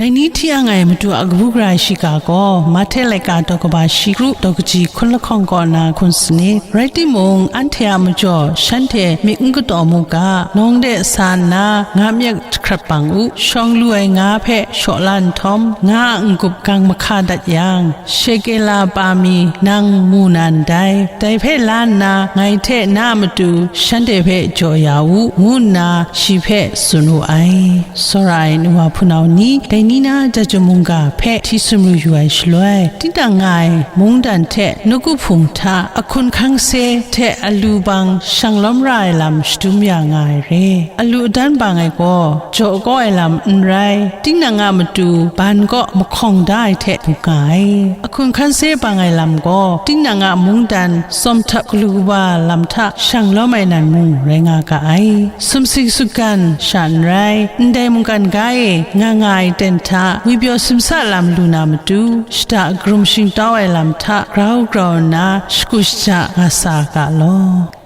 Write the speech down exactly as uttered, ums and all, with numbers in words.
Dai ni hti ang ai Madu a kabu gara shiga gaw, Mahte laika daw kaba shi kru daw kaji hkun lahkawng kaw na hkun sanit. Rai timung, anhte a majaw shanhte myit n kataw mu ga, nawng de sa nna, nga myit jahkrat bang u. Shawng lu ai nga hpe shaw la nhtawm, nga a n-gup gang mahka dat yang, Shekela pa mi nang mu na ndai, dai hpe la nna ngai hte na a matu shanhte hpe jaw ya u, ngu nna shi hpe tsun wu ai. Tsawra ai nu wa hpunau ni, dai ni na Jahtum mungga hpe hti sumru yu ai shaloi, tinang nga ai mungdan hte nawku hpung hta ahkun hkangse hte alu bang shang lawm ra ai lam shadum ya nga ai re. Alu adan bang ai gaw jaw kau ai lam n rai, tinang a matu ban kaw mahkawng da ai hte bung nga ai. Ahkun hkangse bang ai lam gaw tinang a mungdan tsawm htap galu kaba lam hta shang lawm ai nan mung rai nga ga ai. Sumsing sutgan sha n rai, ndai mungkan ga e nga nga ai ten hta ngwipyaw simsa lam lu na matu, shada karum shingtau ai lam hta grau grau nna shagu shaja nga sa ga law.